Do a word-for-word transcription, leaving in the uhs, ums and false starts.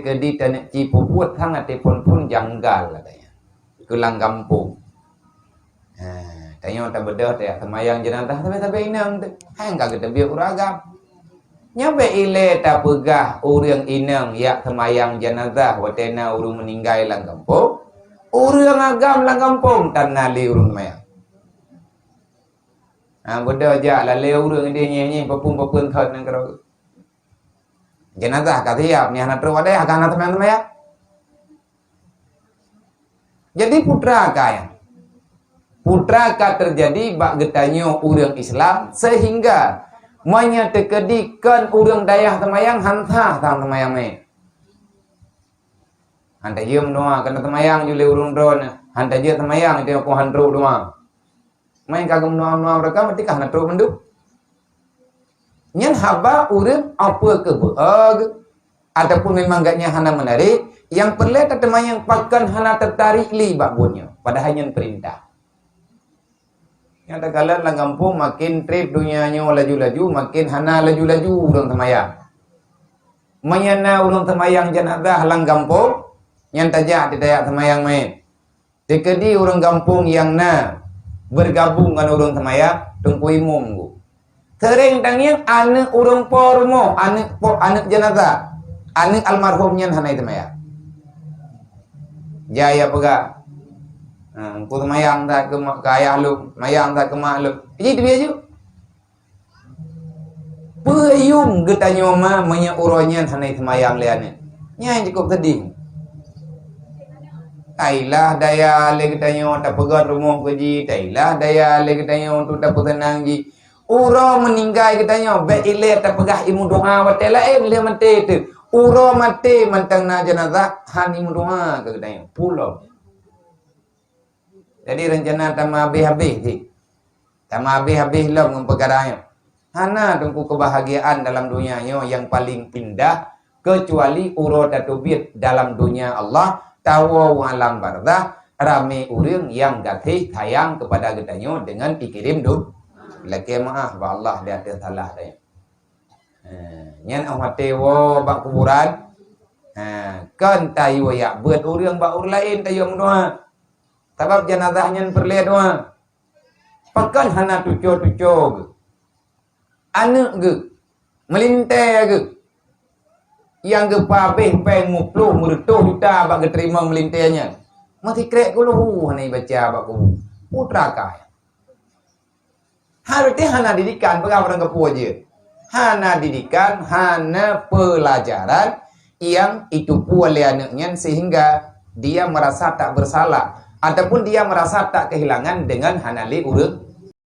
Keudi taneuk ci pubuet sangat phon-phon janggal katanya. Keu lam gampông. Ha, tanyoe tabeudôh tajak seumayang jeunazah sabe-sabe inong teuh. Hai ka geuteubiet ureueng agam. Nyoe bèk ilèe tapeugah ureueng inong jak seumayang jeunazah watèe na ureueng meuninggai lam gampông. Ureueng agam lam gampông tan na lé ureueng seumayang. Ha, beudôh jak lalé ureueng idéh nyeh-nyeh, peupeueng-peupeueng thon nanggroe. Jeunazah ka siap, nyan hana trôk padé, hana seumayang-seumayang. Jadi putra ka nyan. Putra ka teujadi bak geutanyoe ureueng Islam, seuhingga meunyoe teukeudi kon ureueng dayah seumayang, han sah seumayang mé. Han tajeuet meudoa, keuneuk seumayang ju lé ureueng droeneuh. Han tajeuet seumayang, itu pun han trôk doa. Main ka geumeunoe-noe meureuka, meutikah na trôk mandum. Nyan haba ureueng apa keu beu-, eh, ataupun memang gobnyan hana meunarek, nyang peureulèe tateumayang pakon hana teutarek lé bak buet nyoe, padahai nyan peurintah. Nyang takalon lam gampông makin trép donya nyoe laju-laju, makin hana laju-laju ureueng seumayang. Meunyoe na ureueng seumayang jeunazah lam gampông, nyan tajak di dayah seumayang mé. Teukeudi ureueng gampông nyang na beugabong ngon ureueng seumayang, teungku imum gu. Seuréng tangieng aneuk ureueng po rumoh, aneuk po, aneuk jeunazah, aneuk almarhum nyan hana seumayang. Jai ya peugah, "Ha, engku seumayang that keu ma-, keu ayah lôn, seumayang that keu mak lôn." Ji teubiet ju. Peue yuem geutanyoe ma meunyoe uroe nyan hana seumayang lé aneuk? Nyan cukôp seudeh. Tailah daya lé geutanyoe tapeugöt rumoh keu ji, tailah daya lé geutanyoe untuk tapeuseunang ji. Uroe meuninggai geutanyoe, bèk ilèe tapeugah imeudoa watèe laén lheueh maté teuh. Uroe maté mantong na jeunazah, han imeudoa keu geutanyoe. Pulo. Jadi, rencana tameuhabéh-habéh cit. Tameuhabéh-habéh lom ngon peukara nyoe. Hana teungku keubahgiaan dalam donya nyoe nyang paleng indah, keucuali uroe tateubiet dalam donya Allah, tawoe u alam barzakh, ramé ureueng nyang gaséh sayang keupada geutanyoe deungon ikirém do-, lakèe meu'ah bak Allah di ateueh salah tanyoe. Ha, nyan 'oh maté woe bak kuburan, ha, kon tayue jak beuet ureueng bak ureueng laén tayue meudoa. Sabab jeunazah nyan peureulèe doa. Pakon hana tuco-tuco geuh? Aneuk geuh, meulintèe geuh, nyang geupeuhabéh péng muploh meureutôh juta bak geuteurimong meulintèe nyan, meusikrek kuluhu hana ibaca bak kubu. Putra kaya. Hareuti hana didikan, peugah barang keupeue jeuet. Hana didikan, hana peulajaran nyang itupeue lé aneuk nyan sehingga dia merasa tak bersalah ataupun dia merasa tak kehilangan dengan hana lé ureueng